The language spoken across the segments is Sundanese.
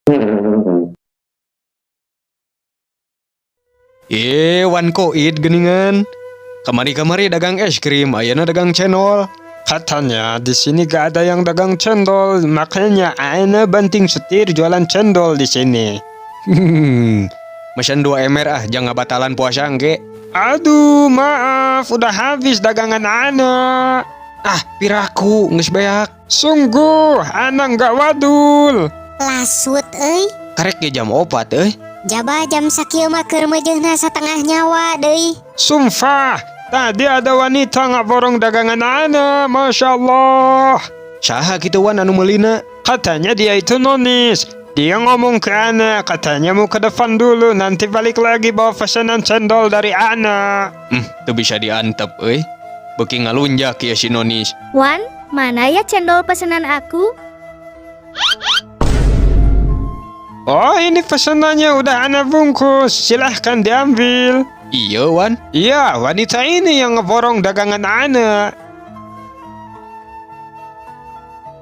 Eh, Wan Koid geningan. Kamari-kamari dagang es krim, ayeuna dagang cendol. Katanya di sini gak ada yang dagang cendol, makanya ana banting setir jualan cendol di sini. Mesen 2 ember ah, jangan batalan puasa engke. Aduh, maaf, udah habis dagangan ana. Ah, piraku geus beak. Sungguh, ana nggak wadul. Lasut euy. Karek ge jam 4 euy. Jaba jam sakieu mah keur meujeunna satengah nyawa deui. Sumpah, tadi ada wanita nggak borong dagangan ana, masya Allah. Saha kitu Wan anu meulina? Katanya dia itu nonis. Dia ngomong ke ana, katanya mau ke depan dulu, nanti balik lagi bawa pesanan cendol dari ana. Teu bisa diantep euy. Beuki ngalunjak ieu si nonis. Wan, mana ya cendol pesanan aku? Oh, ini pesanannya udah ana bungkus, silahkan diambil. Iya Wan. Iya, wanita ini yang ngeborong dagangan ana.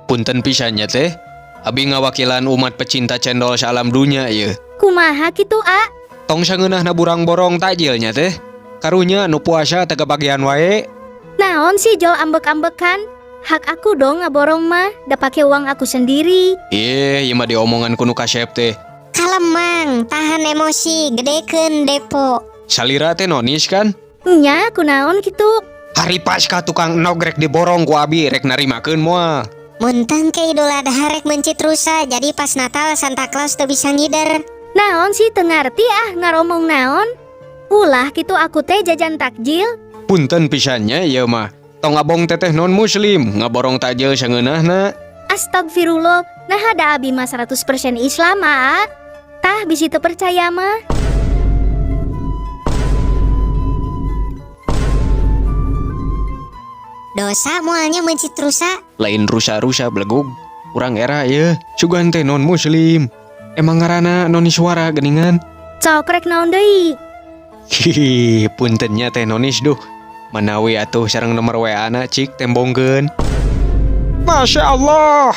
Punten pisan nya teh. Abi ngawakilan umat pecinta cendol salam dunya ieu. Kumaha kitu, A? Tong sangeunahna burang-borong takjilnya teh. Karunya nu puasa teu kabagian wae. Naon sih jol ambek-ambekan? Hak aku dong ngaborong mah, da pake uang aku sendiri. Ih, ieu mah diomongan ku nu kasep teh. Kalem mang, tahan emosi, gedekeun depo. Salira teh nonis kan? Nya, kunaon kitu? Hari pasca tukang endog rek diborong ku abi rek narimakeun moal. Munteng ke Idul Adha rek mencit rusa, jadi pas Natal Santa Claus teu bisa ngider. Naon sih teu ngarti ah ngaromong naon? Ulah kitu aku teh jajan takjil. Punten pisan nya ieu mah. Tong ngabong teteh non muslim, ngaborong takjil sangeunahna. Astagfirullah, nah ada abi mah 100% Islam, ah. Tah bisi teu percaya mah. Dosa moalnya mencit rusa. Lain rusa-rusa belegug. Urang era ieu, sugan teh non muslim. Emang ngaranna nonis suara geningan. Cok rek naon deui? Hihi, puntennya teh nonis duh. Manawi atuh sareng nomor WA na cik tembongkeun. Masya Allah,